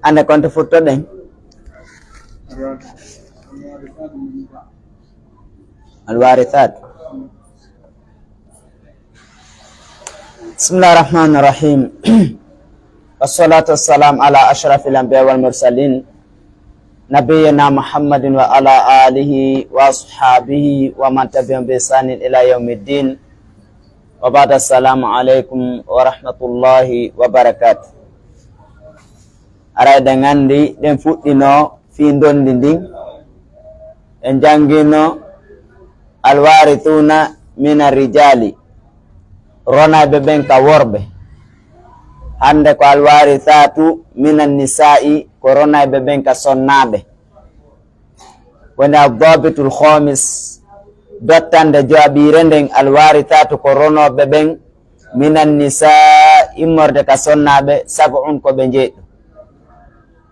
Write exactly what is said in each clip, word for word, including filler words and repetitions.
Hannde konto fuɗɗoɗen? Alwarithat. بسم الله الرحمن الرحيم. والصلاة والسلام على أشرف الأنبياء والمرسلين، نبينا محمد وعلى آله وأصحابه ومن تبعهم بإحسان إلى يوم الدين. وبعد، السلام عليكم ورحمة الله وبركاته. Aray, ɗen anndi, ɗen fuɗɗino fii ndondi ndin. En janngino alwarithuuna mina rijaali, ronayɓe ɓen ka worɓe. Hannde ko alwarithaatu mina nisaa'i, ko ronayɓe ɓen ka sonnaaɓe. Woni addaabitul khaamis, dottande jowaɓiire nden, alwarithaatu ko ronooɓe ɓen, minan nisaa, immorde ka sonnaaɓe, sab'un ko ɓe njeeɗiɗo.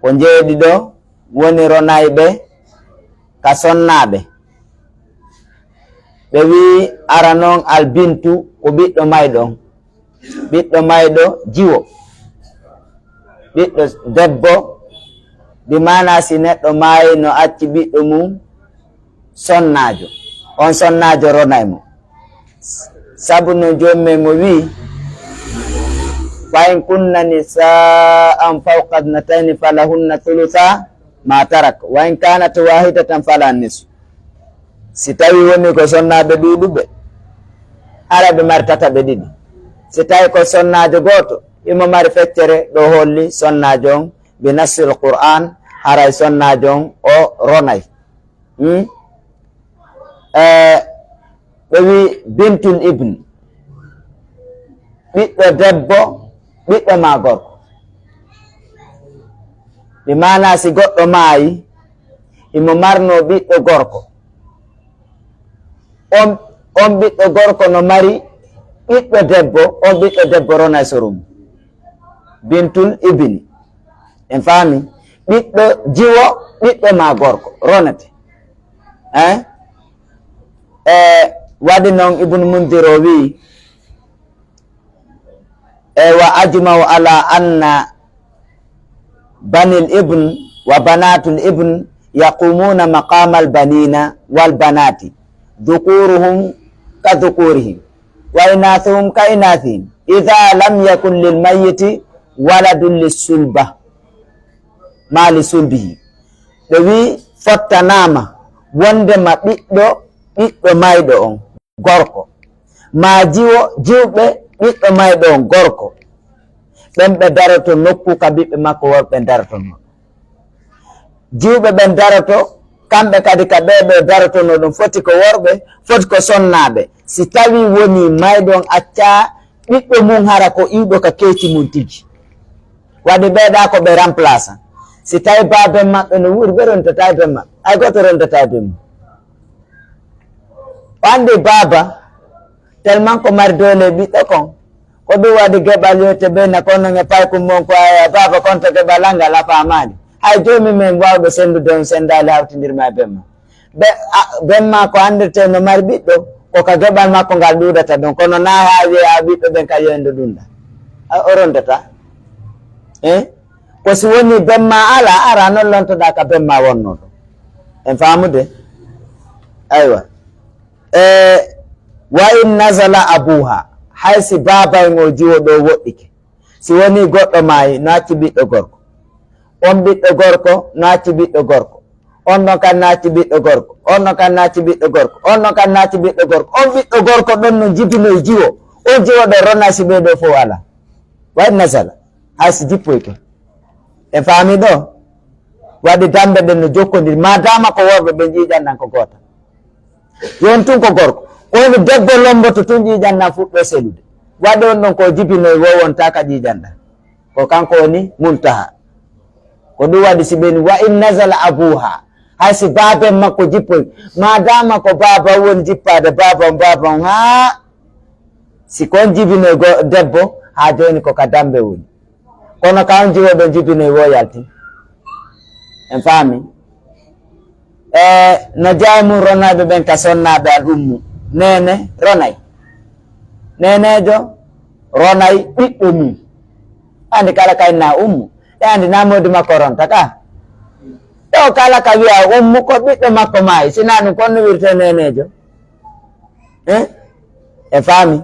Ko njeeɗiɗo woni ronayɓe ka sonnaaɓe. Ɓe wi'i, arano on albintu ko ɓiɗɗo mayɗo on. Ɓiɗɗo mayɗo jiwo. Ɓiɗɗo debbo, bi maanaa si neɗɗo maayi no acci ɓiɗɗo mum sonnaajo, on sonnaajo ronay mo. Sabu no Joomi men o wi'i, "Fa in kunna nisaa'an fawqa ithnatayni falahunna thuluthaa maa tarak, wa in kaanat waahidatan falaha nisfu." Si tawii wonii ko sonnaaɓe ɗuuɗuɓe, hara ɓe mari tataɓe ɗiɗi. Si tawii ko sonnaajo gooto, himo mari feccere ɗo holli sonnaajo on, bi nassil Qur'aan, haray sonnaajo on o ronay. Hmm? Eh, ɓe wi'i bintul ibn, ɓiɗɗo debbo, ɓiɗɗo maa gorko. Bi maanaa si goɗɗo maayi, himo marnoo ɓiɗɗo gorko. On, on ɓiɗɗo gorko no mari ɓiɗɗo debbo, on ɓiɗɗo debbo ronay soro mum. Bintul ibni. En faami? Ɓiɗɗo jiwo, ɓiɗɗo maa gorko, ronete. Eh? E waɗi non Ibnu Mundir o wi'i, E, wa ajma'u ala anna banil ibn wa banatul ibn yaqumuna maqamal banina wal banati, dhukuruhum ka dhukurihim, wa inathuhum ka inathihim, idha lam yakun lil mayyiti waladun lis sulba, ma li sulbihi. Ɓe wi'i, fottanaama wondema ɓiɗɗo, ɓiɗɗo mayɗo on gorko, maa jiwo, jiwɓe ɓiɗɗo mayɗo on gorko, ɓen ɓe daroto nokku ka ɓiɓɓe makko worɓe darotonoo. Jiwɓe ɓen daroto, kamɓe kadi ka ɓee ɓe darotonoo ɗon, foti ko worɓe, foti ko sonnaaɓe. Si tawii wonii mayɗo on accaa ɓiɗɗo mum hara ko iwɗo ka keeci mum tigi, waɗi ɓee ɗaa ko ɓe remplaçant. Si tawii baaben maɓɓe no wuuri, ɓe rontataa e ben maɓɓe, hay gooto rontataa e ben mum. O anndi baaba, tellement ko mari doole e ɓiɗɗo kon. Ko ɗum waɗi geɓal yewte ɓe na kon non e paykun mon ko aya baaba kon to geɓal angal a faamaali. Hay joomi men waawɗo senndude on senndaali hawtindirma e ben ma. Be-, a, ben ma ko anndirtee no mari ɓiɗɗo, ko ka geɓal makko ngal ɗuuɗata ɗon. Kono naa haa wi'ee a ɓiɗɗo ɓen ka yewndo ɗum ɗa. A, o rondata. Eh? Ko si woni ben ma alaa, araa non lontoɗaa ka ben ma wonnoo ɗon. En faamude? Aywa. E, wa in nazala abuha, hay si baaba en o jiwo ɗo woɗɗike, si woni goɗɗo maayi, no acci ɓiɗɗo gorko, On ɓiɗɗo gorko no acci ɓiɗɗo gorko. On ɗon kan no acci ɓiɗɗo gorko. On ɗon kan no acci ɓiɗɗo gorko. On ɗon kan no acci ɓiɗɗo gorko. On ɓiɗɗo gorko ɗon no jibinoyi jiwo. On jiwo ɗon rona si ɓee ɗoo fow alaa. Wa in nazala. Hay si jippoyke. En faami ɗoo? Waɗi dambe ɗen no jokkondiri. Maadaama ko worɓe ɓen ƴiiƴan ɗan ko gootal. Yon tun ko gorko. Ko woni debbo lomboto tun ƴiiƴan ɗan fuɗɗoo selude. Waɗi on ɗon ko jibinoyi wo wontaa ka ƴiiƴan ɗan. Ko kanko woni muntaha. Ko ɗun waɗi si ɓeni wa in nazala abuha. Hay si baaben makko jippoy. Maadaama ko baaba woni jippaade baaba on, baaba on haa si kon jibinoy go-, debbo, haa jooni ko ka dambe woni. Kono ka on jiwo ɗon jibinoy wo yalti. En faami? E, no jaayi mun ronayɓe ɓen ka sonnaaɓe al ummu. Neene ronay. Neeneejo ronay ɓiɗɗo mum. Andi kala kay na ummu. E andi na moodi makko ronta ka. Ɗo kala ka wi'a ummu ko ɓiɗɗo makko maayi. Si na ɗun kon no wirte neeneejo. Eh? E faami?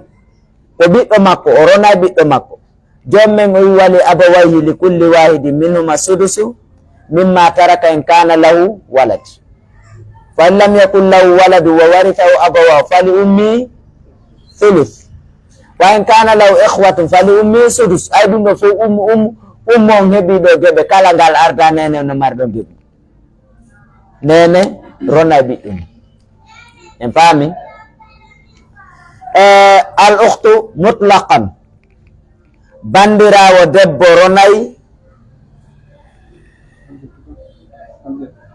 Ko ɓiɗɗo makko, o ronay ɓiɗɗo makko. Joom men o wi, "Wali abawayhi li kulli wahidin minhuma sudusu mimma taraka in kana lahu walad. Fa in lam yakun lahu waladu wa warithahu abawahu fali ummi thuluth. Wa in kana lahu ikhwatun fali ummi sudus." Ay ɗun ɗo fow ummu, ummu, ummu on heɓi ɗo geɓe kala ngal arda neene no mari ɗon geɓi. Neene ronay ɓiɗɗo mum. En faami? Eh, al ukhtu mutlaqan. Bandiraawo debbo ronay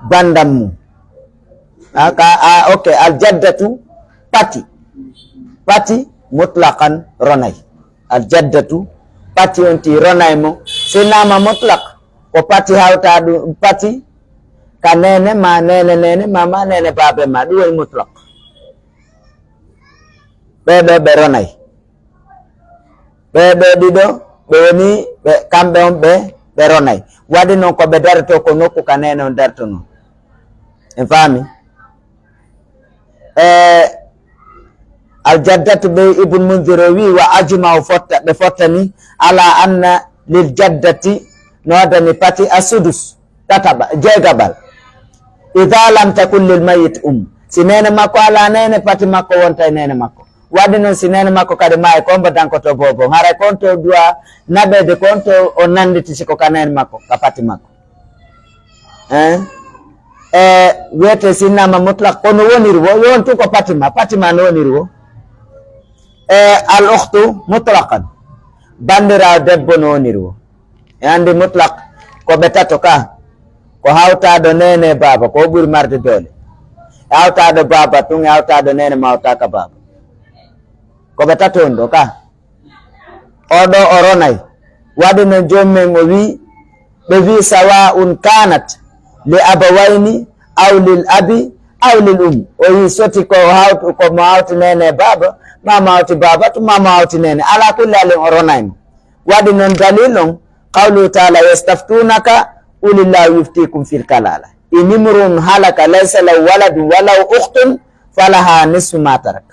banndam mum. A, ka, a, ok, al jaddatu pati. Pati mutlaqan ronay. Al jaddatu pati on ti ronay mo. Sinama mutlaq ko pati hawta ɗum pati ka neene ma, neene neene ma, ma neene baabe ma. Ɗum woni mutlaq. Ɓee ɗoo ɓe ronay. Ɓee ɗoo ɗiɗo, ɓe woni, ɓe, kamɓe on ɓe, ɓe ronay. Waɗi non ko ɓe darotoo ko nokku ka neene on dartonoo. En faami? E, Aljaddatu ɓe Ibn Munzir o wi'i, "Wa ajma'u fotta, ɓe fottani, ala anna lil jaddati no waɗani pati asudus." Tataɓa-, jeegaɓal. Idha lam takun lil mayyit um. Si neene makko alaa neene, pati makko wonta e neene makko. Waɗi non si neene makko kadi maayi, ko hombo dankoto boobo? Haray ko on to du'a naɓeede, ko on to o nannditi si ko ka neene makko, ka pati makko. Hein? E, wiyete sinnama mutlaq, ko no woniri wo, yo on tun ko pati ma, pati ma no woniri wo. E, al ukhtu mutlaqan, banndiraawo debbo no woniri wo. E anndi mutlaq ko ɓe tato ka, ko hawtaaɗo neene e baaba, ko o ɓuri marde doole. E hawtaaɗo baaba tun, e hawtaaɗo neene mawtaaka baaba. Ko ɓe tato on ɗo ka. Oo ɗoo o ronay. Waɗi no joom men o wi'i, ɓe wi'i, "Sawa'un kanat li abawayni aw lil abi aw lil ummi." O wi'i, soti ko hawtu, ko mo hawti neene e baaba, ma mo hawti baaba tun, ma mo hawti neene. Ala kulli halin o ronay mo. Waɗi non dalil on, qawluhu ta'ala, "Yastaftunaka qulillahu yuftikum fil kalala. In imru'un halaka laysa lahu waladun wa lahu ukhtun falaha nisfu ma tarak."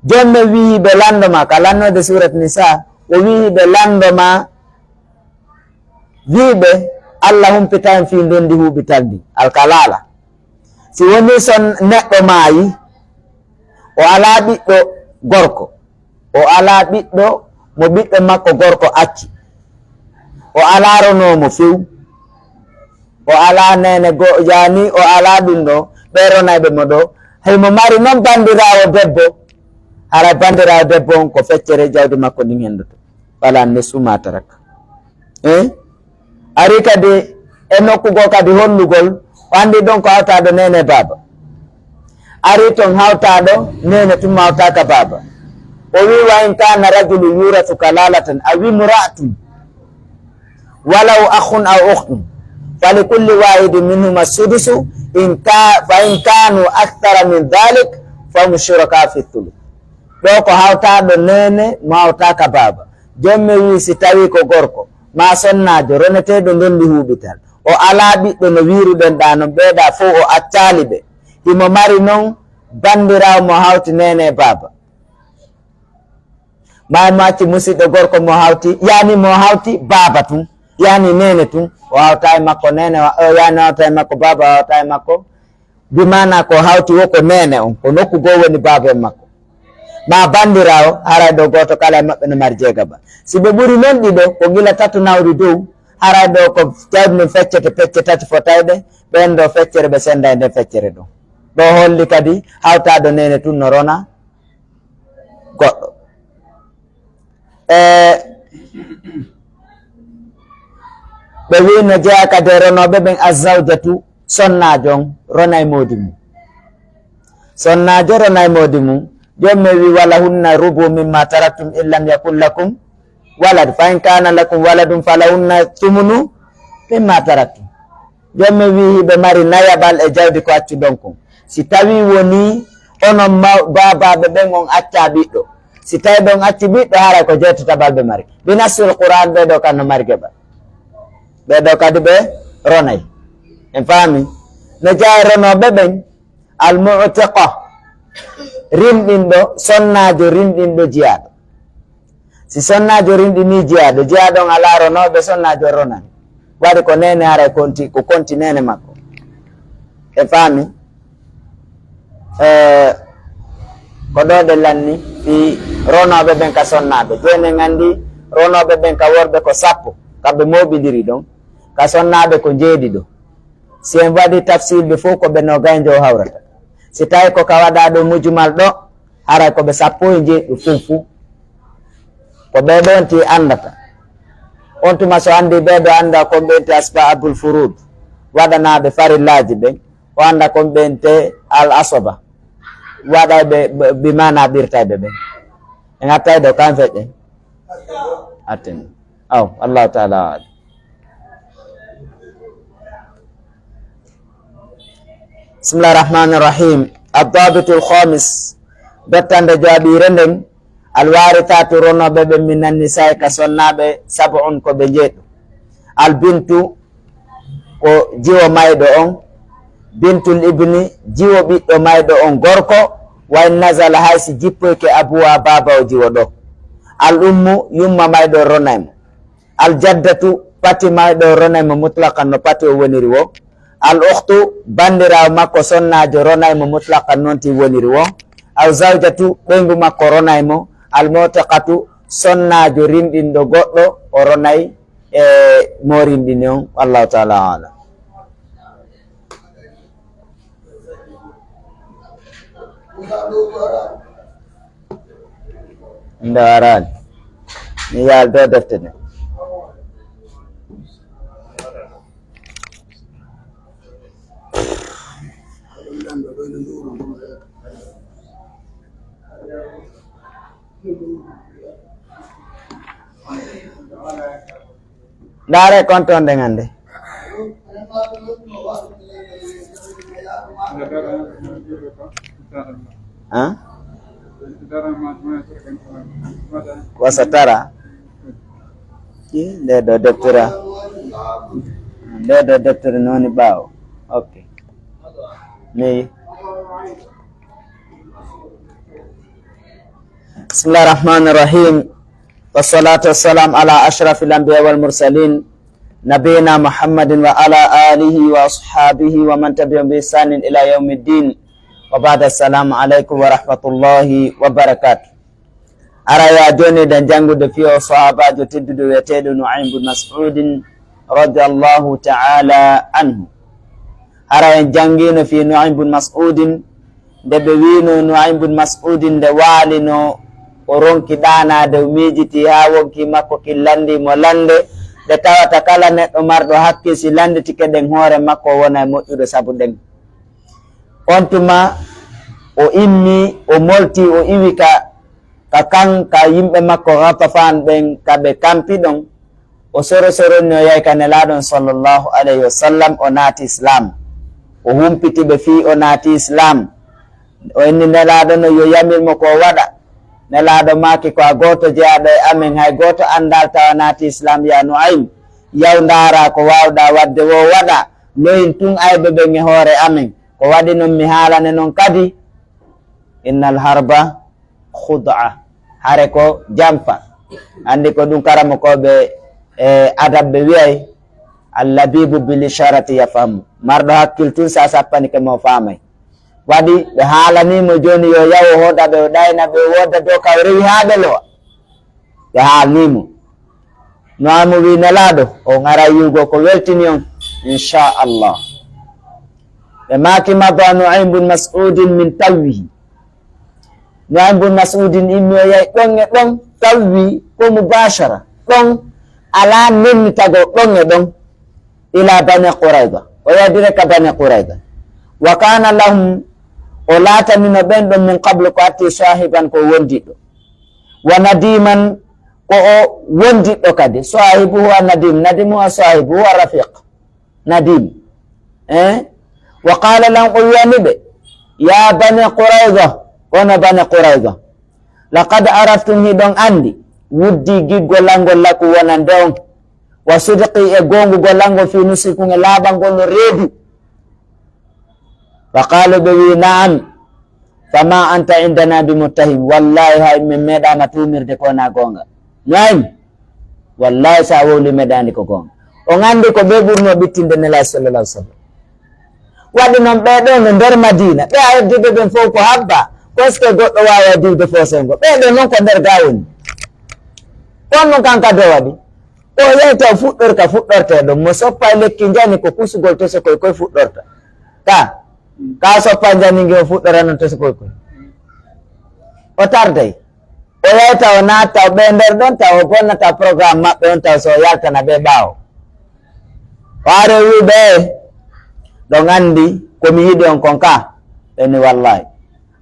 Joom men wi'i ɓe lanndo ma, ka lannoode surat Nisa, o wi'i ɓe lanndo ma, wi'i ɓe, Alla humpita en fii ndondi huuɓital ndi, alkalala. Si wonii so neɗɗo maayi, o alaa ɓiɗɗo gorko, o alaa ɓiɗɗo mo ɓiɗɗo makko gorko acci, o alaa ronoowo mo few, o alaa neene go-, yaani o alaa ɗum ɗo, ɓee ronayɓe mo ɗo, himo mari non banndiraawo debbo, hara banndiraawo debbo on ko feccere jawdi makko ndin henndoto. Wala nisfu ma tarak. Eh? Ari kadi e nokku goo kadi hollugol, o anndi ɗon ko hawtaaɗo neene e baaba. Ari ton hawtaaɗo neene tun ma hawtaaka baaba. O wi'i, "Wa in kana rajulun yurasu kalalatan aw imra'atun walaw akhun aw ukhtun, falikulli wahidin minhuma sudusu, in ka-, fa in kanu akthara min dhalik, fahum shuraka fi thuluth." Ɗo ko hawtaaɗo neene, mo hawtaaka baaba. Joom men wi'i si tawii ko gorko, maa sonnaajo, roneteeɗo ndondi huuɓital, o alaa ɓiɗɗo no wiiruɗen ɗaa non, ɓee ɗaa fow o accaali ɓe. Himo mari non banndiraawo mo hawti neene e baaba. Maa mo acci musiɗɗo gorko mo hawti, yaani mo hawti baaba tun. Yani neene tun, o hawtaa e makko neene, o yani hawtaa e makko baaba, o hawtaa e makko. Bi maanaa ko hawti wo ko neene on, ko nokku goo woni baaba on makko. Maa banndiraawo, haray ɗoo gooto kala e maɓɓe no mari jeegaba. Si ɓe ɓuri non ɗiɗo, ko gila tato nawri dow, haray ɗoo ko jawdi ndin feccete pecce tati fotayɗe, ɓen ɗoo feccere ɓe sennda e nden feccere ɗoo. Ɗoo holli kadi hawtaado neene tun no rona goɗɗo. E, ɓe wi'i no jeyaa kadi e ronooɓe ɓen, azzawjatu, sonnaajo on ronay moodi mun. Sonnaajo ronay moodi mun. Jooni mi wi'i, "Walahunna rubu mimma taraktum in lam yakun lakum walad. Fa in kana lakum waladun falahunna thumunu mimma taraktum." Jooni mi wi'i, hiɓe mari nayaɓal e jawdi ko accuɗon kon. Si tawii wonii onon maw-, baabaaɓe ɓen on accaa ɓiɗɗo. Si tawii ɓe on acci ɓiɗɗo, haray ko jeetataɓal ɓe mari. Bi nassil Qur'aan, ɓee ɗoo kan no mari geɓal. Ɓee ɗoo kadi ɓe ronay. En faami? No jeyaa e ronooɓe ɓen, al-mu'tiqa, rinɗinɗo, sonnaajo rinɗinɗo jiyaaɗo. Si sonnaajo rinɗinii jiyaaɗo, jiyaaɗo on alaa ronooɓe, sonnaajo on ronan. Waɗi ko neene haray konti, ko konti neene makko. E faami? Eh, ko ɗoo ɗe lanni fii ronooɓe ɓen ka sonnaaɓe. Jooni en anndi ronooɓe ɓen ka worɓe ko sappo, kamɓe mooɓindiri ɗon. Ka sonnaaɓe ko njeeɗiɗo. Si en waɗii tafsiil ɓe fow, ko ɓe noogay njo hawrata. Si tawii ko ka waɗaa ɗoo mujmal ɗoo, haray ko ɓe sappo e njeeɗiɗo fow fow. Ko ɓee ɗoo on ti anndata. On tuma so anndi ɓee ɗoo, annda kon ɓe enti asbaabul furuud, waɗanaaɓe farillaaji ɓen, o annda kon ɓe enti al asaba, waɗayɓe, ɓe, bi maanaa ɓirtayɓe ɓen. En attay ɗoo kan feƴƴen. Atten. Aw, Allahu ta'ala a'lam. Bismillahir Rahmanir Rahim. Ad-dabitul khamis. Dottande jowaɓiire nden. Al-warithatu, ronooɓe ɓe, minan nisa'i, ka sonnaaɓe, sab'un, ko ɓe njeeɗiɗo. Al-bintu, ko jiwo mayɗo on. Bintul ibni, jiwo ɓiɗɗo mayɗo on gorko. Wa in nazala, hay si jippoyke abuha, baaba o jiwo ɗoo. Al-ummu, yumma mayɗo on ronay mo. Aljaddatu, pati mayɗo ronay mo mutlaqan no pati o woniri woo. Al ukhtu, banndiraawo makko sonnaajo ronay mo mutlaqan non ti woniri woo. Aw zawjatu, ɓeyngu makko ronay mo. Al mu'tiqatu, sonnaajo rinɗinɗo goɗɗo, o ronay e mo rinɗini on. Wallahu ta'ala a'lam. Nde araani. Mi yaal ɗoo defte ɗen. Ndaaree konto on ɗen hannde. Hein? Ko sa tara? Ii, ndee ɗoo deftere. Ndee ɗoo deftere no woni ɓaawo. Ok. Mi بسم الله الرحمن الرحيم. والصلاة والسلام على أشرف الأنبياء والمرسلين، نبينا محمد وعلى آله وأصحابه ومن تبعهم بإحسان إلى يوم الدين. وبعد، السلام عليكم ورحمة الله وبركاته. Aray, haa jooni eɗen janngude fii oo sahaabaajo tedduɗo wi'eteeɗo Nu'aym bun Mas'udin radiyallahu ta'ala anhu. Hara en janngiino fii Nu'aym bun Mas'udin, nde ɓe wi'unoo Nu'aym bun Mas'udin nde waalinoo, o ronki ɗaanaade, o miijitii haa wonkii makko kin lanndii mo lannde, nde tawata kala neɗɗo marɗo hakkil si lannditike ɗen hoore makko, o wonay moƴƴuɗo sabu ɗen. On tuma o immii, o moltii, o iwi ka, ka kan, ka yimɓe makko Ghatafaan ɓen, ka ɓe kampi ɗon. O soro soronni, o yahi ka Nelaaɗo on sallallahu alayhi wa sallam, o naati Islaam. O humpiti ɓe fii o naati Islaam. O inni Nelaaɗo no yo yamir mo ko o waɗa. Nelaaɗo maaki, "Ko a gooto jeyaaɗo e amen, hay gooto anndaali tawa naati Islaam, yaa Nu'aym. Yaw ndaaraa ko waawɗaa waɗde woo waɗaa. Loyin tun ayɓe ɓen e hoore amen. Ko waɗi non mi haalane non kadi, innal harba khud'a. Hare ko janfa." Anndi ko ɗun karamokooɓe E adab ɓe wi'ay, "Allabibu bil isharati yafhamu." Marɗo hakkil tun sa sappanike mo faamay. Waɗi ɓe haalanii mo jooni yo yahu o hoɗa ɓe, o ɗayna ɓe, o wooda dow ka o rewi haa ɓe lowa. Ɓe haalanii mo. Nu'aymu wi'i, "Nelaaɗo, on aray yi'ugo ko weltini on, inshaa Allah." Ɓe maaki, "Mada Nu'aym bun Mas'udin min tawwihi." Nu'aym bun Mas'udin immi o yahi ɗon e ɗon, tawwi ko mubaashara. Ɗon alaa nennitagol, ɗon e ɗon. Ila Bani Qurayza. O yahdiri ka Bani Qurayza. Wa kana lahum, o laatanino ɓen ɗon min qablu ko atti saahiban ko wondiɗɗo. Wa nadiman ko o wondiɗɗo kadi. Saahibu huwa nadim, nadim huwa saahibu, huwa rafiq. Nadim. Eh? Wa qala lahum, o wi'ani ɓe, ya Bani Qurayza, kono Bani Qurayza. Laqad araftum, hiɗon anndi, wuddi giggol lanngol lakum wonande on, wa sidqi e goongugol lanngol fi nusikum e laaɓangol no reedu. Fa qaalu ɓe wi'i, na'am, fama anta indana bi muttahim, wallahi hay min meeɗaama tuumirde ko wonaa goonga. Na'am, wallahi sa wowli meeɗaani ko goonga. On anndi ko ɓe ɓurnoo ɓittinde Nelaaɗo sallallahu alaihi wasallam. Waɗi non ɓee ɗoo no nder Madiina, ɓe a heddiiɓe ɓen fow ko habba, ko est-ce que goɗɗo waaway diwde foosengo? Ɓee ɗoo non ko nder gaa woni. Kono non kan kadi o waɗi. O yahi taw fuɗɗorka fuɗɗortee ɗon, mo soppa e lekki njani ko kusugol tosokoy koy fuɗɗorta. Ka, ka soppa njani ngi o fuɗɗora non tosokoy koy. O tarday. O yawta, o naata, o ɓe nder ɗon, taw o bonnata programme maɓɓe on, taw so o yaltana ɓe ɓaawo. O ari o wi'i ɓe, "Ɗon anndi ko mi yiɗi on kon ka?" Ɓe ni, "Wallahi,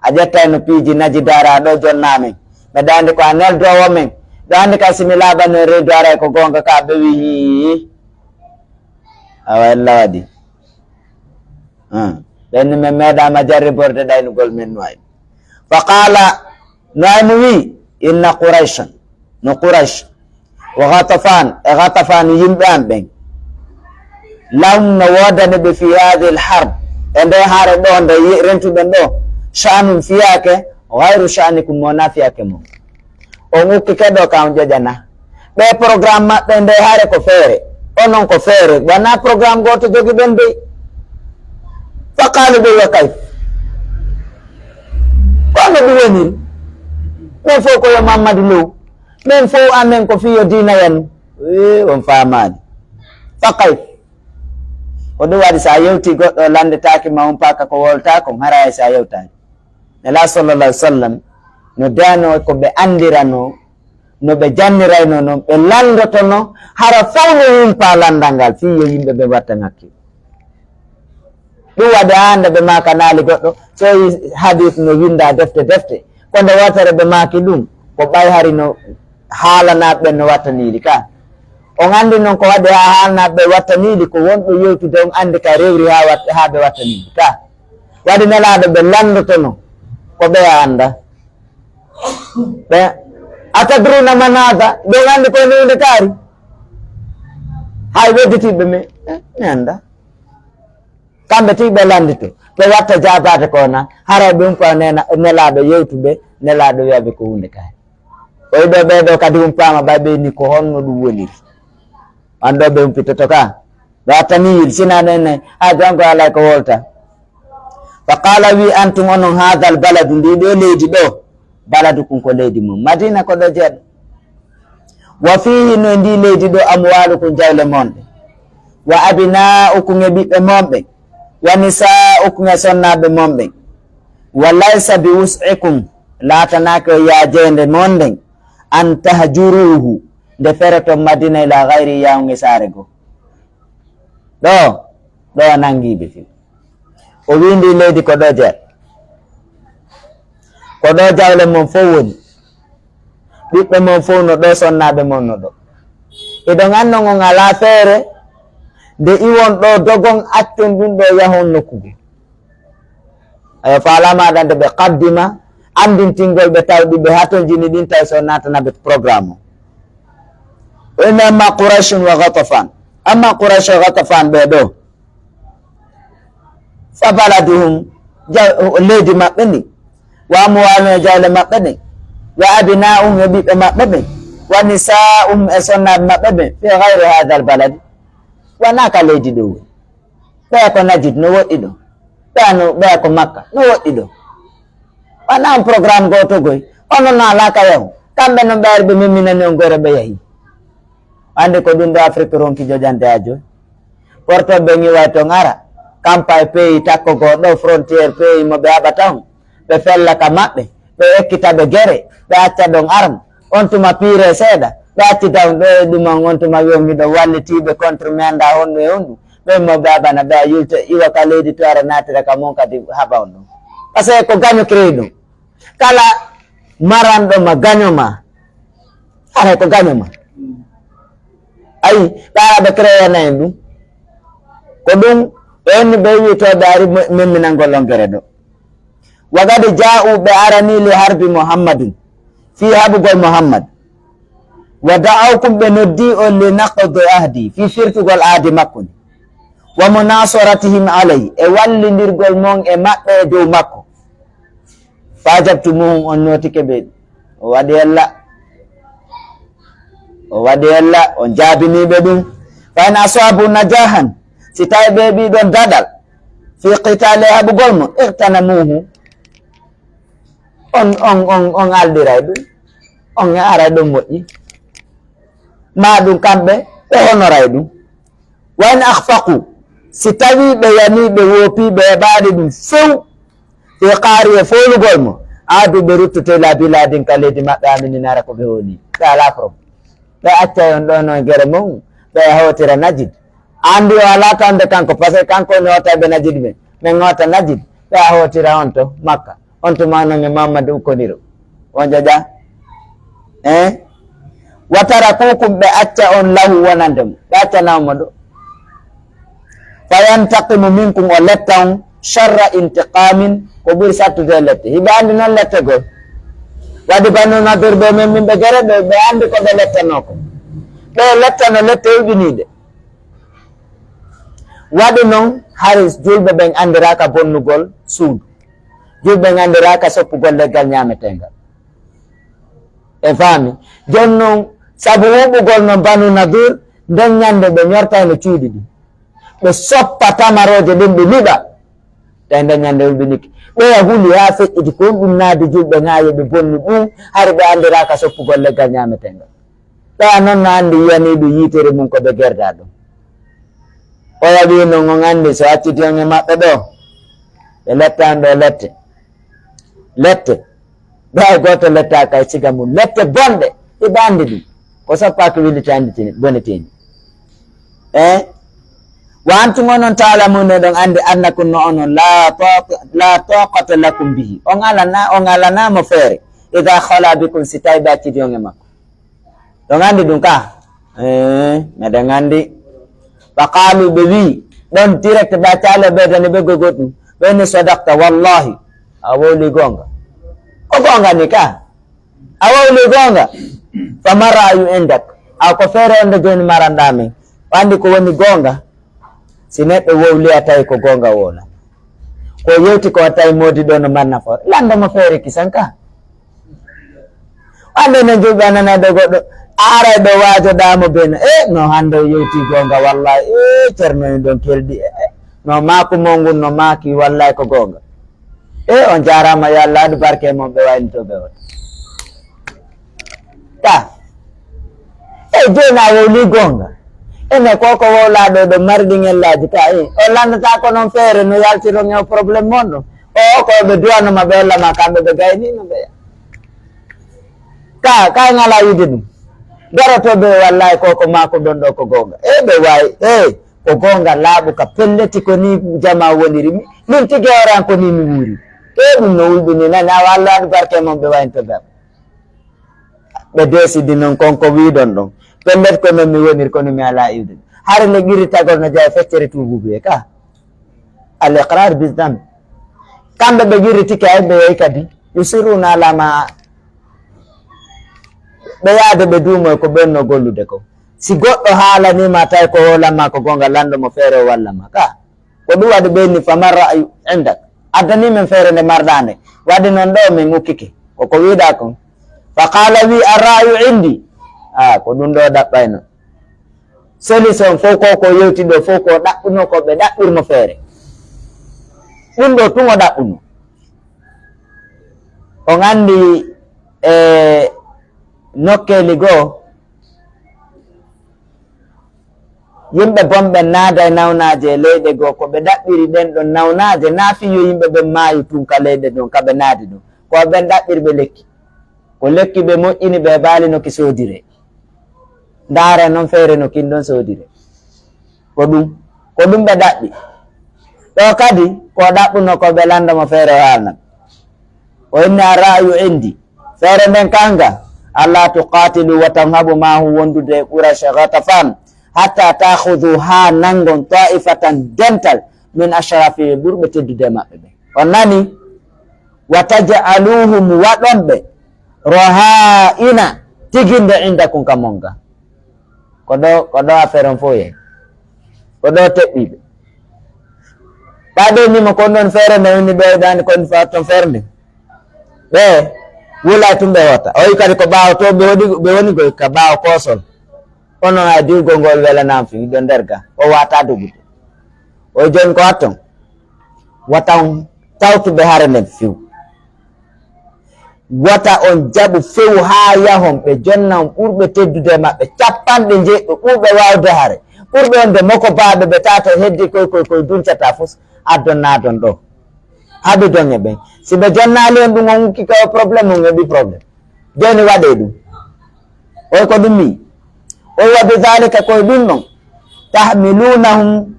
a ƴettay no piiji naji daara ɗo jonna men. Ɓe ɗo anndi ko a neldoowo men. Ɓe anndi ka si mi laaɓano e reedu aray ko goonga ka." Ɓe wi'i, "Awa, ella waɗi." Ah, ɓen ni men meeɗaama jarriborde ɗaynugol men no ay. Fa qaala, Nu'aymu wi'i, "Inna Qurayshan, no Quraysh, wa Ghatafan, e Ghatafan yimɓe an ɓen, lahum no woodani ɓe fi hadhihi al-harb, e nde hare ɗo nde ye-, rentuɗen ɗo, sha'nun fiyake, ghayru sha'nikum mo na fiyake mo. On ukki ke ɗo ka on ƴoƴana." Ɓe programme maɓɓe nde hare ko feere, onon ko feere, wona programme gooto jogiɗon dey. Fa qaalu ɓe wa kayf. Ko no ɗum woniri? Men fow ko yo Mammadu Low. Men fow amen ko fiyo diina yanu. Ee, on faamaali. Fa kayf. Ko ɗum waɗi sa yewti goɗɗo landetaaki ma on paaka ko wolta kon, hara hay sa yewtaaki. Nelaaɗo sallallahu alaihi wasallam no deyanoo ko ɓe anndiranoo, no ɓe janniraynoo non, ɓe lanndotonoo, hara fow no yumpa lanndal ngal, fii yo yimɓe ɓe watta ŋakki. Ɗum waɗi haa hannde ɓe maaka naali goɗɗo, so yi hadis no winndaa defte defte, ko nde wootere ɓe maaki ɗum, ko ɓay hari no haalanaaɓe ɓen no wattaniili ka. On anndi non ko waɗi haa haalanaaɓe ɓe wattaniili, ko wonɓe yewtude on anndi ka rewri haa wat-, haa ɓe wattaniili ka. Waɗi Nelaaɗo ɓe lanndotonoo ko ɓe annda. Ɓe, "Atadruna man haadha?" Ɓe anndi ko woni huunde kaari. Hay wedditiiɓe men, "Eh, mi annda." Kamɓe tigi ɓe lanndito. Ɓe watta jaabaade ko na, haray ɓe umpa neena, Nelaaɗo yewtuɓe, Nelaaɗo wi'a ɓe ko huunde kaari. O wi'i ɓe, ɓee ɗoo kadi umpaama, ɓay ɓe ni ko honno ɗum woniri. An ɗoo ɓe umpitoto ka. Ɓe wattani yil, sina nen ne, haa janngo alay ko wolta. Fa qaala, wi antum onon, haadal baladu, ndi ɗoo leydi ɗoo, baladukum ko leydi mum. Madiina ko ɗo jeeɗo. Wa fiihi, no e ndi leydi ɗoo, amwaalukum, jawle mon ɗe. Wa abnaa'ukum, e ɓiɓɓe mon ɓen. Wa nisaa'ukum, e sonnaaɓe mon ɓen. Wa laysa bi wus'ikum, laatanaake o yaajeende mon nden, an tahjuruuhu, nde feroton Madiina ila gayri, yahun e saare goo. Ɗoo, ɗoo nanngii ɓe fii. O wi'i ndii leydi ko ɗoo jeyaa. Ko ɗoo jawle mon fow woni. Ɓiɓɓe mon fow no ɗoo, sonnaaɓe mon no ɗoo. Hiɗon anndi on alaa feere nde iwon ɗoo dogon, accon ɗum ɗoo, yahon nokku goo. Ayo, faalaama aɗa nde ɓe qaddima, anndintingol ɓe tawɗi ɓe hatonjini ɗin, tawi so naatana ɓe programme o. O inni, amma Qurayshun wa Ghatafan. Amma Quraysh wa Ghatafan ɓee ɗoo. Fa baladuhum, ja-, leydi maɓɓe ndin. Wa amwaaluhum, e jawle maɓɓe ɗen. Wa abnaa'uhum, e ɓiɓɓe maɓɓe ɓen. Wa nisaa'uhum, e sonnaaɓe maɓɓe ɓen, fi gayri haadal baladi, wanaa ka leydi ɗoo woni. Ɓeya ko Najid, no woɗɗi ɗoo. Ɓeya no, ɓeya ko Makka, no woɗɗi ɗoo. Wanaa on programme gooto goy. Onon no alaa ka yahu. Kamɓe non ɓe ari ɓe memminani on gore ɓe yahi. Anndi ko ɗun ɗoo Afrik ronki joƴande haa jooni. Portooɓe ɓen iway ton ara. Kampa e peyi takko goo ɗoo frontière peyi mo ɓe haɓata on. Ɓe fella ka maɓɓe. Ɓe ekkita ɓe gere. Ɓe acca ɗon arme. On tuma piire seeɗa. Ɓe accita on ɗoo e ɗum on. On tuma wi'on hiɗon wallitiiɓe contre mi anndaa honɗun e honɗun. Ɓen mo ɓe haɓana ɓe a yulta iwa ka leydi to ara naatira ka mon kadi haɓa on ɗon. Parce que ko gaño créé ɗum. Kala maranɗo ma gaño ma, haray ko gaño ma. Ayi, ɓe ara ɓe créé na en ɗum. Ko ɗum, ɓe wonni ɓe wi'etooɓe ari me-, memminangol on gere ɗoo. Wa qad jaa'u, ɓe aranii li harbi Muhammadin, fii haɓugol Muhammad. Wa da'awkum, ɓe noddii on li naqdi ahdi, fii firtugol aadi makko ndi. Wa munasaratihim alay, e wallindirgol mon e maɓɓe e dow makko. Fa ajabtumuhum, on nootike ɓe. O waɗi ella. O waɗi ella, on jaabinii ɓe ɗum. Fa in asaabu najahan, si tawi ɓe ɓii ɗon daɗal, fi qitaali, haɓugol mo, iqtanamuhu, on, on, on, on alɗiray ɗum. On e aray ɗon moƴƴi. Maa ɗum kamɓe, ɓe honoray ɗum. Wa in akhfaqu, si tawii ɓe yanii, ɓe woopii, ɓe heɓaali ɗum few, fi qaari, e foolugol mo, aadu, ɓe ruttoto ila biladin, ka leydi maɓɓe, aminina, hara ko ɓe woni. Ɓe alaa problème. Ɓe accay on ɗon e gere mon, ɓe hawtira Najid. Anndi o alaa tawde kanko, parce que kanko woni hootayɓe Najid ɓen. Men hoota Najid, ɓe hawtira on to Makka. On tuma non e Muhammadu Ukkoniro. On jaja? Eh? Wa tarakukum, ɓe acca on lahu wonande mo. Ɓe accana on mo ɗo. Fa yantaqimu minkum, o letta on sharra intiqamin, ko ɓuri sattude e lette. Hiɓe anndi non lettegol. Waɗi Banu Nadir ɓe men min ɓe gere ɓe, ɓe anndi ko ɓe lettanoo ko. Ɓe lettano lette iɓiniiɗe. Waɗi non, hari julɓe ɓen anndiraaka bonnugol suudu. Julɓe ɓen anndiraaka soppugol leggal ñaameteengal. E faami? Jooni non, sabu huɓugol non Banu Nadir, nden ñannde ɓe ñortayno cuuɗi ɗin. Ɓe soppa tamarooje ɗen, ɓe liɓa. Tawi nden ñannde hulɓinike. Ɓeya huli haa feƴƴiti ko honɗun naadi julɓe haa yo ɓe bonnu ɗun, hari ɓe anndiraaka soppugol leggal ñaameteengal. Ɓeya non no anndi yiyanii ɗun yiitere mun ko ɓe gerdaa ɗun. Oya wi'i non on anndi so acciti on e maɓɓe ɗoo, ɓe lettan ɗoo lette. Lette. Ɓe hay gooto lettaaka e siga mun. Lette bonɗe, hiɓe anndi ɗun. Ko soppaaki wiliti anndi tini, bone tini. Eh? Wa antum onon ta'lamuna, eɗon anndi annakum no onon la taqa-, la taqata lakum bihi. On alana, on alana mo feere. Idha khala bikum, si tawi ɓe acciti on e makko. Ɗon anndi ɗun ka? Eh, meɗen anndi. Fa qalu, ɓe wi'i, ɗon direct ɓe accaali o ɓeydani ɓe goy goɗɗum. Ɓe ni sadaqta, wallahi. A wowli goonga. Ko goonga ni ka? A wowli goonga. Fa ma ra'ayu indak. Aw ko feere on de jooni maranɗaa men. O anndi ko woni goonga. Si neɗɗo wowli a tawi ko goonga wowla. Ko yewti ko a tawi moodi ɗo no mari nafoore. Lanndo mo feere kisan ka. Hannde no julɓe a nanay ɗo goɗɗo. A aray ɗo waajoɗaa mo bee no. E no hannde o yewti goonga wallahi. E Ceerno en ɗon kelɗi. E, e, no maaku mo ngun no maaki wallahi ko goonga. E, on jaaraama, yo Allah waɗu barke e mon ɓe waynitooɓe on. Ka. E, jooni a wowlii goonga. Ene ko ko wowlaa ɗo ɗo mari ɗin ellaaji ka. E, on lanndataa ko non feere no yaltiron e o problème mon ɗo. O ko ɓe duwanoma ɓe hollama kamɓe ɓe gayniino ɓe. Ka, ka en alaa wiide ɗum. Garotooɓe wallahi ko ko maaku ɗon ɗo ko goonga. E, ɓe waawi. E, ko goonga laaɓuka pelleti ko ni jamaa woniri. Mi-, min tigi hoore an ko ni mi wuuri. E, ɗum no wulɓini nani, awa Allah waɗu barke e mon ɓe waynto ɓe am. Ɓe deesidi non kon ko wi'uɗon ɗon. Pellet ko non mi woniri kono mi alaa iwde. Hare le qirritagol no jeyaa e feccere tuubuubuyee ka. Al iqrar bi zanb. Kamɓe ɓe qirritike ay ɓe yehi kadi. Yusirruna ala ma ɓe yaade ɓe duumoy ko ɓen no gollude ko. Si goɗɗo haalanii ma tawi ko hoolan ma ko goonga, lanndo mo feere o walla ma ka. Ko ɗum waɗi ɓe inni, "Fama ra'yu indak?" Addanii men feere nde marɗaa nde. Waɗi non ɗo min ukkike. Ko ko wi'uɗaa kon. Fa qaala wi, "Ar ra'yu indi." Aa, ko ɗun ɗoo ɗaɓɓayno. Solution fow ko, ko yewti ɗoo fow ko ɗaɓɓuno, ko ɓe ɗaɓɓirmo feere. Ɗun ɗoo tun o ɗaɓɓuno. On anndi, e nokkeeli goo, yimɓe bonɓe naaday nawnaaje e leyɗe goo, ko ɓe ɗaɓɓiri ɗen ɗon nawnaaje, naa fii yo yimɓe ɓen maayu tun ka leyɗe ɗon, ka ɓe naadi ɗon. Ko ɓen ɗaɓɓiri ɓe lekki. Ko lekki ɓe moƴƴini ɓe baali no ki soodiree. Ndaara non feere no kin ɗon soodiree. Ko ɗun, ko ɗun ɓe ɗaɓɓi. Ɗoo kadi, ko ɗaɓɓuno ko ɓe landa mo feere o haalna ɓe. O inni, "Ar-ra'yu indi." Feere nden kanga, "Alla tuqatilu, wata on haɓu, ma'ahu, wondude e Quraysh, Ghatafan, hatta ta'khudhu, haa nangon, ta'ifatan, dental, min ashrafi, ɓurɓe teddude e maɓɓe ɓen." On nani? "Wa taj'aluhum, waɗon ɓe, raha'ina, tiginde, indakum, ka mon ga." Ko ɗoo, ko ɗoo affaire on fow yahi. Ko ɗoo teɓɓi ɓe. Ɓaa ɓe ni mo kon ɗon feere nde woni ɓe dani kon fa ton feere nde. Ɓe wulay tun ɓe hoota. O yi kadi ko ɓaawo to ɓe woni, ɓe woni koy ka ɓaawo koosol. Kono a diwgol ngol welanaama fii, hiɗo nder ga. O waata dogude. O jooni ko hatton. Wata on tawtu ɓe hare nden few. Wata on jaɓu few haa yahon ɓe jonna on ɓurɓe teddude e maɓɓe, cappanɗe njeeɗiɗo ɓurɓe waawde hare, ɓurɓe wonde mokobaaɓe ɓe taato heddi koy, koy, koy duncata fus, addon naadon ɗoo. Haɓidon e ɓen. Si ɓe jonnaali on ɗun, on ukki ka o problème, on heɓi problème. Jooni waɗee ɗun. Oy ko ɗun mi. Oy wa bi dhalika, ko e ɗun ɗon. Tahmilunahum,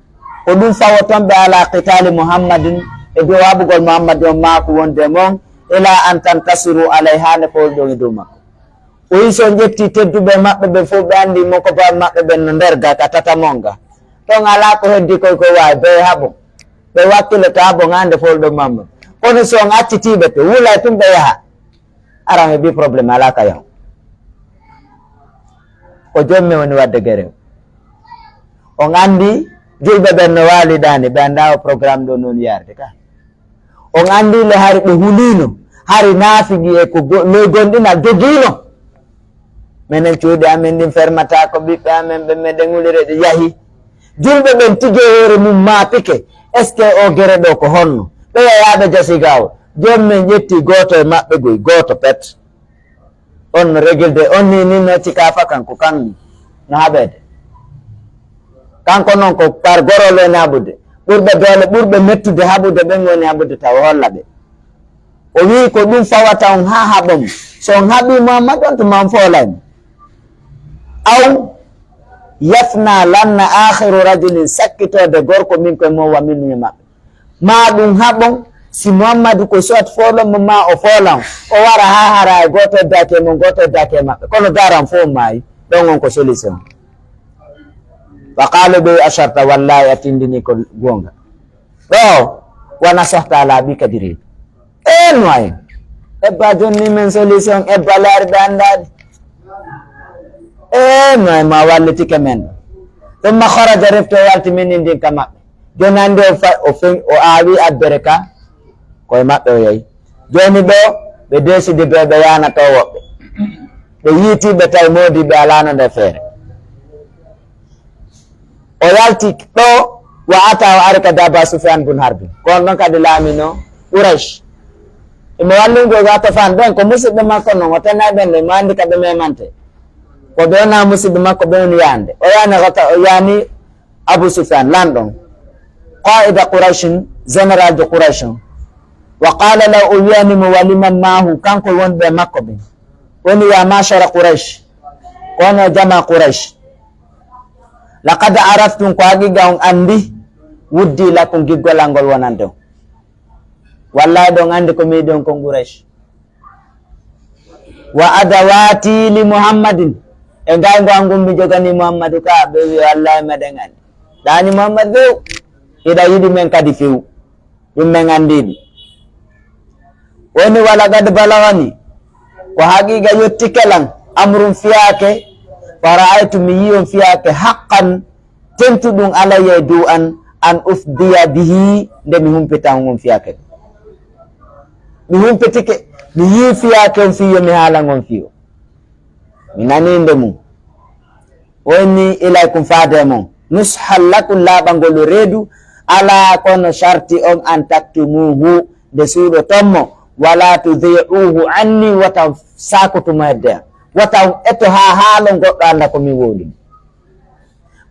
ko ɗun fawoton ɓe ala qitali Muhammadin, e dow haɓugol Muhammad on maaku wonde e mon, ila an tantasiru alayhi, haa nde fowlɗon e dow makko. O yi si on ƴetti tedduɓe maɓɓe ɓen fow, ɓe anndi mokobaaɓe maɓɓe ɓen no nder ga ka tata mon ga. Ton alaa ko heddi koy ko waawi, ɓe haɓon. Ɓe wakkiloto haɓon haa nde fowlɗon Muhammad. Kono si on accitiiɓe to, wulay tun ɓe yaha. Aran heɓi problème, alaa ka yahu. Ko jommen woni wadde gere. On anndi julɓe ɓen no waalidaani, ɓe anndaa o programme ɗoo non yarde ka. On anndi le hari ɓe huliino, hari naafigi e ko go-, ley gonɗinal dogiino. Menen cuuɗi amen ɗin fermata ko ɓiɓɓe amen ɓe meɗen hulire ɗi yahi. Julɓe ɓen tigi e hoore mum maapike, est-ce que o gere ɗoo ko honno? Ɓe yayaaɓe jasi gaawo. Joomi men ƴetti gooto e maɓɓe goy, gooto pet. On no regilde, on ni, ni no cikafa kan, ko kan ni no haɓede. Kanko non ko par gorol woni haɓude. Ɓurɓe doole, ɓurɓe mettude haɓude ɓen woni haɓude tawa holla ɓe. O wi'i ko ɗum fawata on haa haɓa mo. So on haɓii Muhammad on tuma on foolay mo. Aw yafna lanna akhiru rajulin sakkitoode gorko min koye mo wa min e maɓɓe. Maa ɗum haɓon, si Muhammadu ko soit foolon mo, maa o foolan, o wara haa hara e gooto eddaaki e mon, gooto eddaaki e maɓɓe. Kono garan fof maayi, ɗon on ko solution. Fa qaalu ɓe asharta, wallahi a tindini ko goonga. Ɗo, wa nasahta a laaɓi kadi reedu. Ee, no ay. Ebba jonni men solution, ebba laari ɓe anndaali. Ee, no ay, ma wallitike men. Tumma kharaja refti o yalti min indin ka maɓɓe. Jooni hannde o fa-, o fe-, o aawi abbere ka, ko e maɓɓe o yahi. Jooni ɗo, ɓe deesidi ɓe, ɓe yaanato woɓɓe. Ɓe yiiti ɓe tawi moodi ɓe alaano nde feere. O yalti ɗo, wa ata o ari kadi Aba Sufyan bun Harbi. Ko on ɗon kadi laamino Quraysh. Imo wallingol Ghatafan ɓen, ko musidɓe makko non, o tenay ɓen ɗo, imo anndi ka ɓe memante. Ko ɓe wona musidɓe makko ɓe woni yaande. O yani Ghata-, o yani Abu Sufyan, lanɗon. Qaida Qurayshin, général de Quraysh on. Wa qala law, o wiyani mo waliman maahu, kanko wonɓe makko ɓen. Woni ya mashara Quraysh, ko onon jama Quraysh. Laqad araftum, ko haqiqa on anndi, wuddi lakum, giggol an ngol wonande on. Wallahi ɗon anndi ko mi yiɗi on kon Quraysh. Wa adawati li Muhammadin, e ngayngu an ngun mi jogani Muhammadu ka, ɓe wi wallahi meɗen anndi. Ɗaani Muhammad few, hiɗa yiɗi men kadi few. Ɗum men anndi ɗi. Woni, "Walaqad balagani, ko haqiqa yottike lan, amrun fiyaake, fara'aytu, mi yi'i on fiyaake, haqqan, tentuɗum alayya e dow an, an ufdiya bihi, nde mi humpita on on fiyaake ɗum." Mi humpitike, mi yi'i fiyaake on fii yo mi haalan on fii o. Mi nanii nde mum. O inni, "Ilaykum faade e mon. Nushan lakum, laaɓangol reedu, alaa kono sharti on, an taktumuhu, nde suuɗoton mo, wala tudhi'uhu anni, wota on saakotu mo hedde an. Wota on eto haa haalon goɗɗo annda ko min wowlini."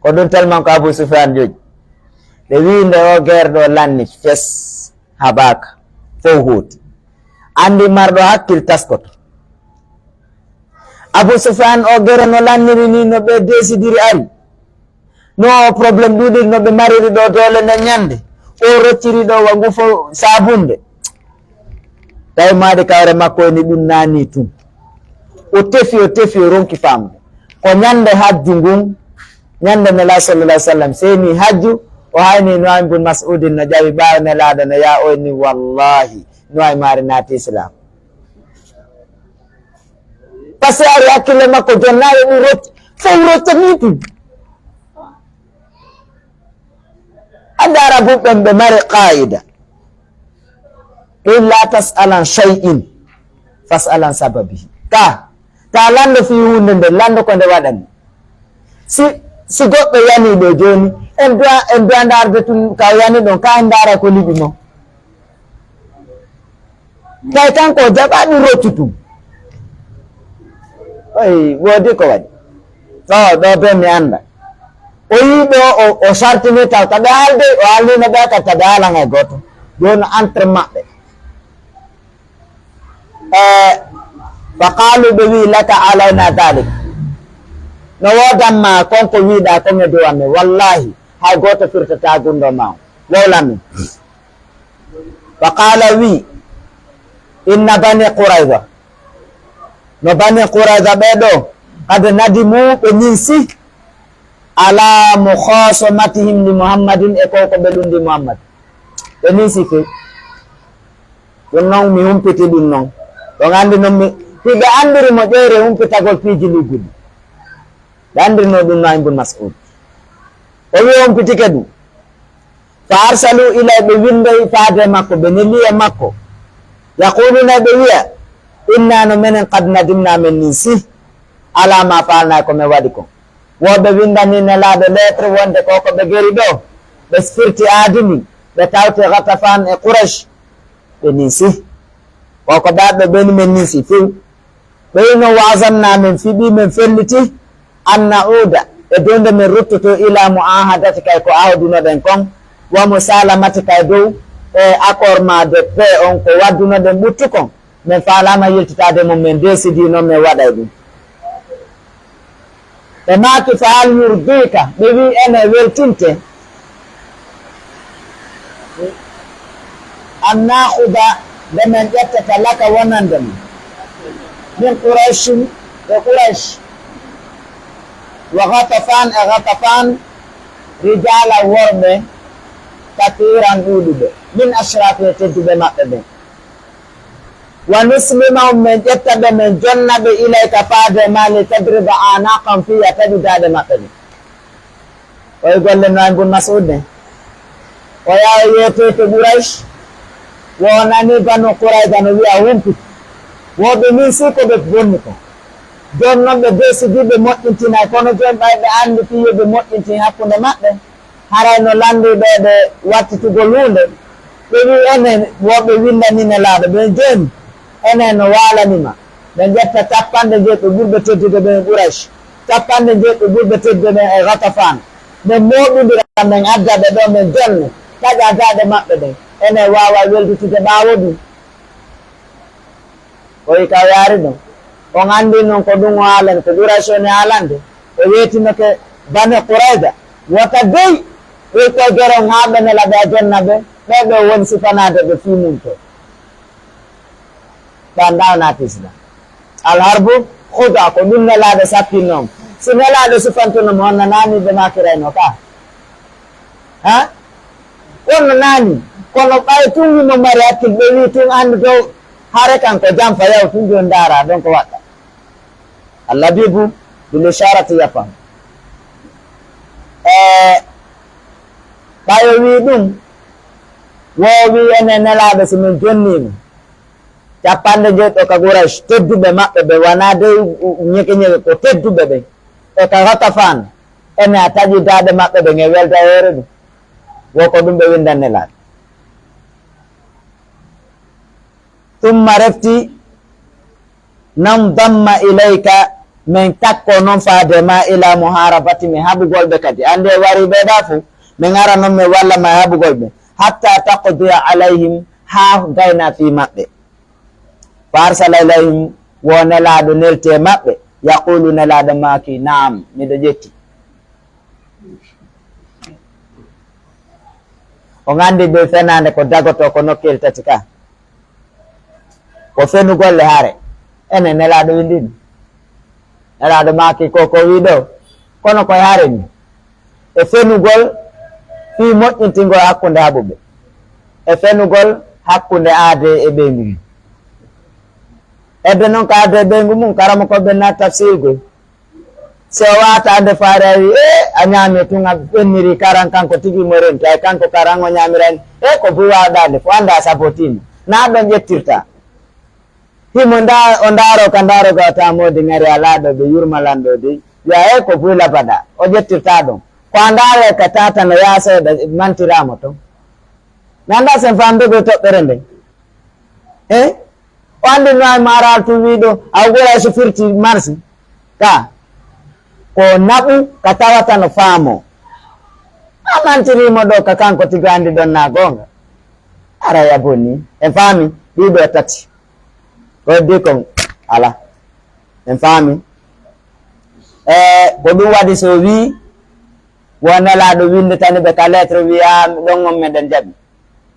Ko ɗun tellement ko Abu Sufyan joƴƴi. Ɓe wi'i nde o gerɗo lanni fes, habaaka, fow hooti. Anndi marɗo hakkil taskoto. Abu Sufyan o gere no lanniri ni, no ɓe desidiri ari. No o problème ɗuuɗiri no ɓe mariri ɗo doole nden ñande. O rocciri ɗo wa ngu fo saabunde. Tawi maadi kawre makko ni ɗun naani tun. O tefi, o tefi, o ronki faamude. Ko ñande hajju ngun, ñande Nela sallallahu alaihi wasallam seeni hajju, o hayni Nu'aym bun Mas'udin no ƴawi ɓaawo Nelaaɗo no yaa o ni, wallahi, Nu'aym maari naati Islam. Parce que ari hakkille makko jonnaali ɗum rocci, fof rocca ni ɗum. Annde Arabu ɓen ɓe mari qaida. Ɓen la tas'alan shay'in, fas'alan sababihi. Ka, ta lando fi hunde nde, lando ko nde waɗani. Si, si goɗɗo yani ɗo jooni, en duwa, en duwa ndaarde tun ka yani ɗon, ka en ndaara ko liɓi mo. Tawi kanko o jaɓaa ɗum roccu tun. Oy, woodi ko waɗi. Ɗo, ɗo ben mi annda. O yii ɗo, o, o sartini taw ka ɓe haalde, o haalnino ɓe ka, ka ɓe haalan hay gooto. Jooni entre maɓɓe. Eh, fa qaalu, ɓe wi'i, "Laka alayna dhalik." No woodan ma kon ko wiiɗaa kon e dow amen. Wallahi, hay gooto firtataa gunndoo ma on. Wowlan min. Fa qaala wi, "Inna Bani Qurayza." No Bani Qurayza ɓee ɗoo, "qad nadimu," ɓe ninsi, "ala mukhasamatihim li Muhammadin," e ko ko ɓe lundi Muhammad. Ɓe ninsi few. Ɗum non mi humpiti ɗum non. On anndi non mi, si ɓe anndiri mo ƴeewre humpitagol piiji lugguɗi. Ɓe anndirno ɗum no Ibn Mas'ud. O wi o humpitike ɗum. Fa arsalu ilay, ɓe winndoyi faade makko, ɓe neli e makko. Yaquluna, ɓe wi'a, "Inna, no menen, qad nadimna, men ninsi, ala ma faalna, ko men waɗi kon." Wo ɓe winndani Nelaaɗo lettre wonde ko ko ɓe geri ɗo, ɓe firti aadi ndin, ɓe tawti Ghatafan e Quraysh, ɓe ninsi. Ko ko ɓe ɓe ɓeni men ninsi few. Ɓeyno wa azamna, men fiɓi, men felliti, an na'uda, e dow nde men ruttoto, ila mu'ahadati, kay ko ahdunoɗen kon, wa musalamati, kay dow e accord ma de paix on, ko waddunoɗen ɓuttu kon, men faalaama yiltitaade mum, men desidii non, men waɗay ɗum. Ɓe maaki, "Fa hal yurdika?" Ɓe wi'i, "Ene weltinte an naaxuda, nde men ƴettata, laka, wonande ma, min Qurayshin, e Quraysh, wa Ghatafan, e Ghatafan, rijaala, worɓe, kasiiran, ɗuuɗuɓe, min ashraafi, e tedduɓe maɓɓe ɓen." "Wa nuslimahum, men ƴetta ɓe, men jonna ɓe, ilayka, faade ma, li tadriba a'naqahum, fii a taƴu daaɗe maɓɓe ɗen." Oy golle no Ibn Mas'ud ne. O yaha yeetee to Quraysh, wo o nani Banu Qurayza no wi'a humpiti. Wo ɓe min si ko ɓe bonni ko. Jooni non ɓe desidii ɓe moƴƴintinay, kono jooni ɓay ɓe anndi fii yo ɓe moƴƴintin hakkunde maɓɓe. Haray no lanndii ɓe ɓe wattitugol huunde. Ɓe wi'i, "Enen, wo ɓe winndani Nelaaɗo ɓen jooni, enen no waalani ma. Ɓe ƴetta cappanɗe njeeɗiɗi ɓurɓe teddude ɓen e Quraysh, cappanɗe njeeɗiɗi ɓurɓe teddude ɓen e Ghatafan. Men mooɓindira, men adda ɓe ɗo, men jonne, taƴa daaɗe maɓɓe ɗen. Enen waawa welditude ɓaawo ɗum." O wi'i ka o yaari ɗon. On anndi non ko ɗum o haalani, ko Quraysh on e haalande. O weetinoke Bani Qurayza. Wota dey, ɓe koy geron haa ɓe nela ɓe a jonna ɓe. Ɓe ɓe woni sifanaade ɓe fii mum to. Ɓe anndaa o naati Islam. Al harbu khuda, ko ɗum Nelaaɗo sappinoo mo. Si Nelaaɗo sifantuno mo, honno naani ɓe maakirayno ka? Ha? Kono naani, kono ɓay tun himo mari hakkil, ɓe wi'i tun anndu dow hare kan ko janfa yaw tun, jooni ndaara ɗon ko waɗɗa. Allabibu bil isharati yafham. E ɓay o wi'i ɗum, wo wi'i enen Nelaaɗo si min jonniima cappanɗe njeeɗiɗo ka Quraysh, tedduɓe maɓɓe ɓe wanaa dey ñeke ñeke, ko tedduɓe ɓen. E ka Ghatafan, ene a taƴi daaɗe maɓɓe ɗen e welda hoore ɗum. Wo ko ɗum ɓe windan Nelaaɗo. Summa refti, "Nan damma ilayka, men takko non faade ma ila muharabati, men haɓugol ɓe kadi." Annde wari ɓe ɗa fu, men ara non men walla ma e haɓugol ɓe. "Hatta taqdiya alayhim," haa gayna fii maɓɓe. "Fa arsala ilayhim," wo Nelaaɗo nelti e maɓɓe. "Yaqulu," Nelaaɗo maaki, "Naam, miɗo ƴetti." On anndi ɓe fenaande ko dagotoo ko nokkeel tati ka. Ko fenugol e hare. Enen Nelaaɗo winndi ɗum. Nelaaɗo maaki ko, ko wii ɗoo. Kono koye hare ni. E fenugol fii moƴƴintingol hakkunde haɓuɓe. E fenugol hakkunde aadee e ɓeyngu mum. Edde non ka aadee e ɓeyngu mum, karamokooɓe na tafsirgol. Si o waata nde faare a wi, "Ee, a ñaami tun, a ɓenniri karan kanko tigi mo renti, ay kanko karan o ñaamira en." Ee, ko buy waawɗaa nde, ko anndaa sabotiima. Naa ɗon ƴettirta. Himo nda-, o ndaaro ka ndaaro ga wata moodi ŋari alaa ɗo ɓe yurmalanɗo de. Wi'a, "Ee, ko buy labaɗaa." O ƴettirta ɗon. Ko a ndaara ka tata no yaasoo ɗo mantiraama ton. Mi anndaa sen faamde ko toɓɓere nden. Eh? O anndi no ay maaral tun wii ɗo, a wura so firti marsi. Ka. Ko naɓu ka tawata no faamoo. A mantiriimo ɗo ka kanko tigi anndi ɗon na goonga. Ara ya bonni. En faami ɗiɗo tati. Ko heddi kon ala. En faami. Eh, ko ɗum waɗi so wii, wo Nelaaɗo winnditani ɓe ka lettre wi'a, "Ɗon on meɗen jaɓi."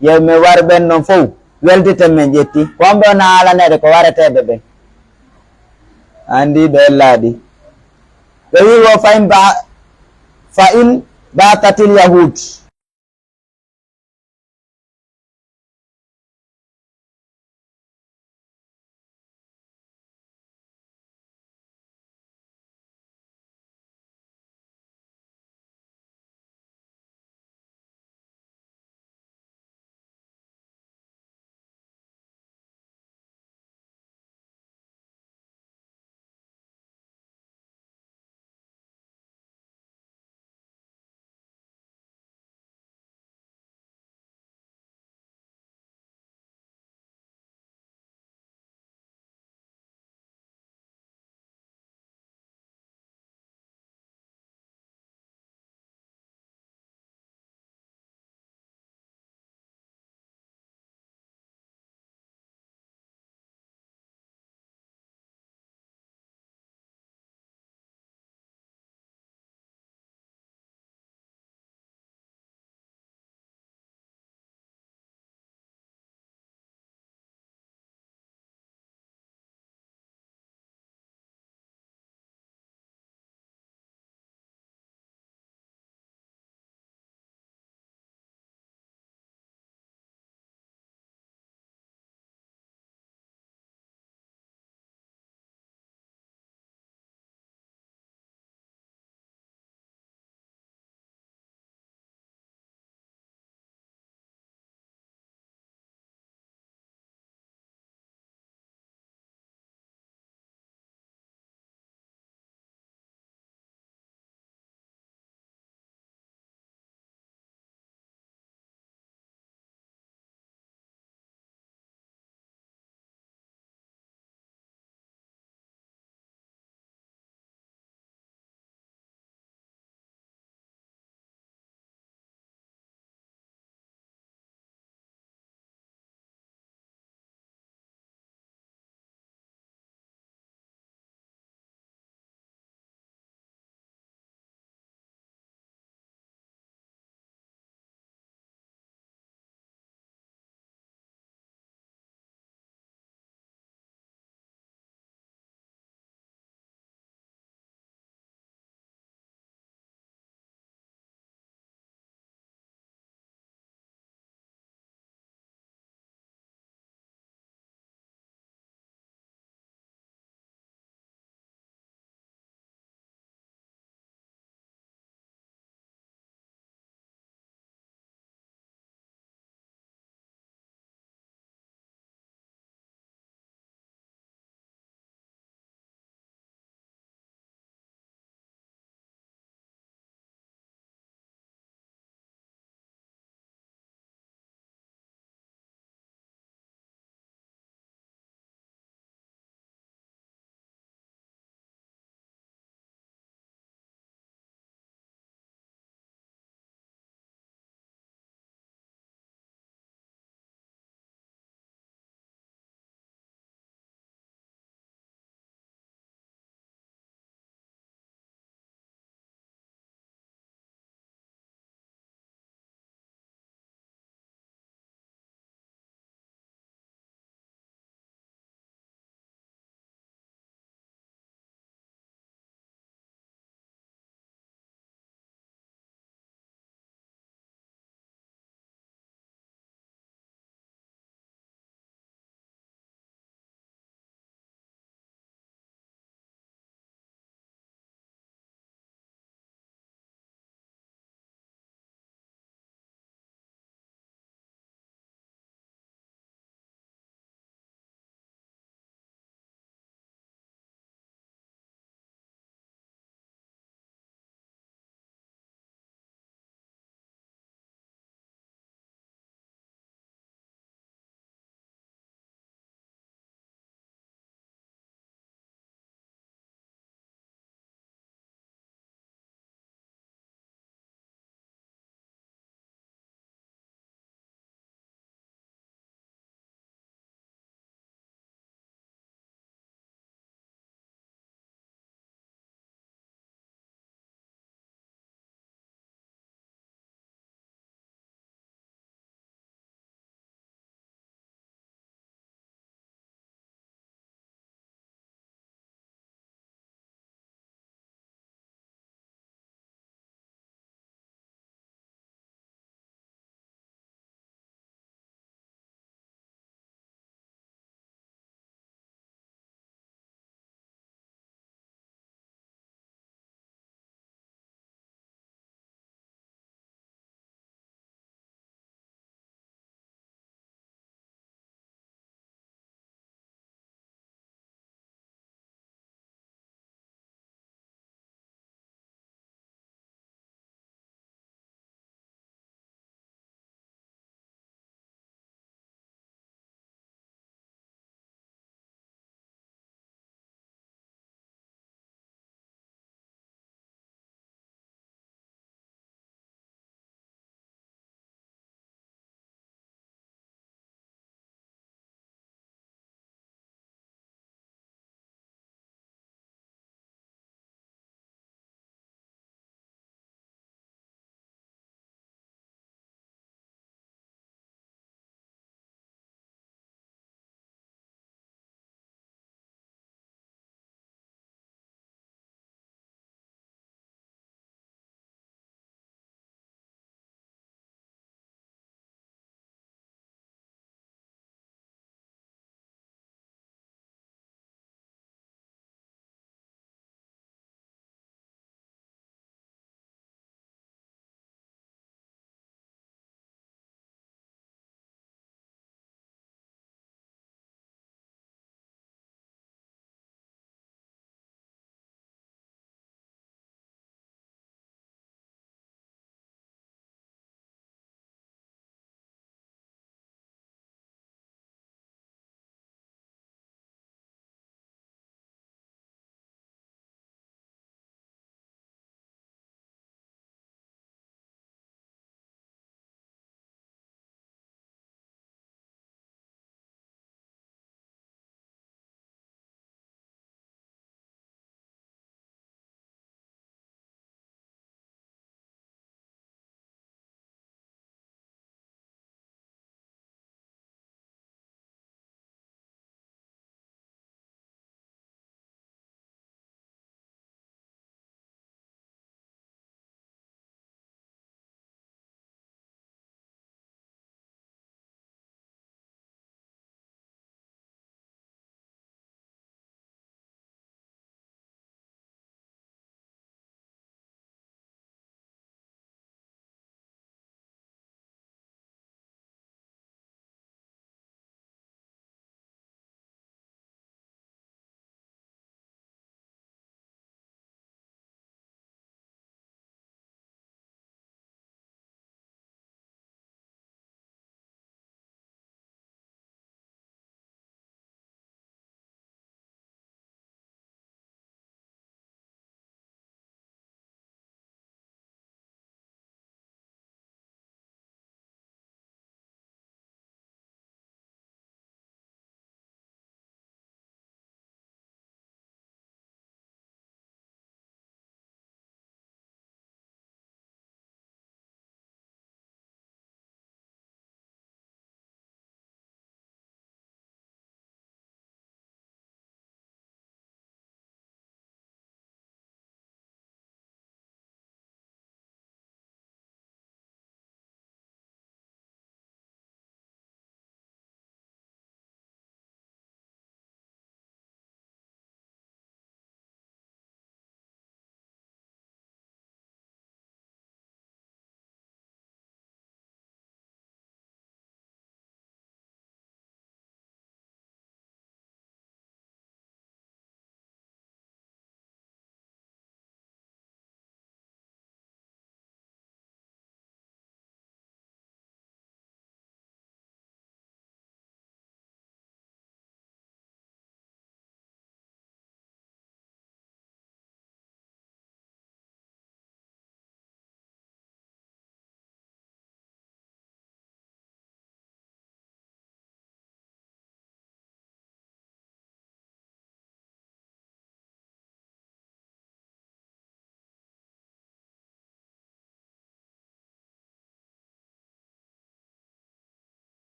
Yew men wari ɓen non fow, welditen men ƴetti. Ko on ɓe wona haalaneede ko wareteeɓe ɓen. Anndi ɓe laaɗi. Ɓe wi'i wo fa in ba-, fa in batatil yahud.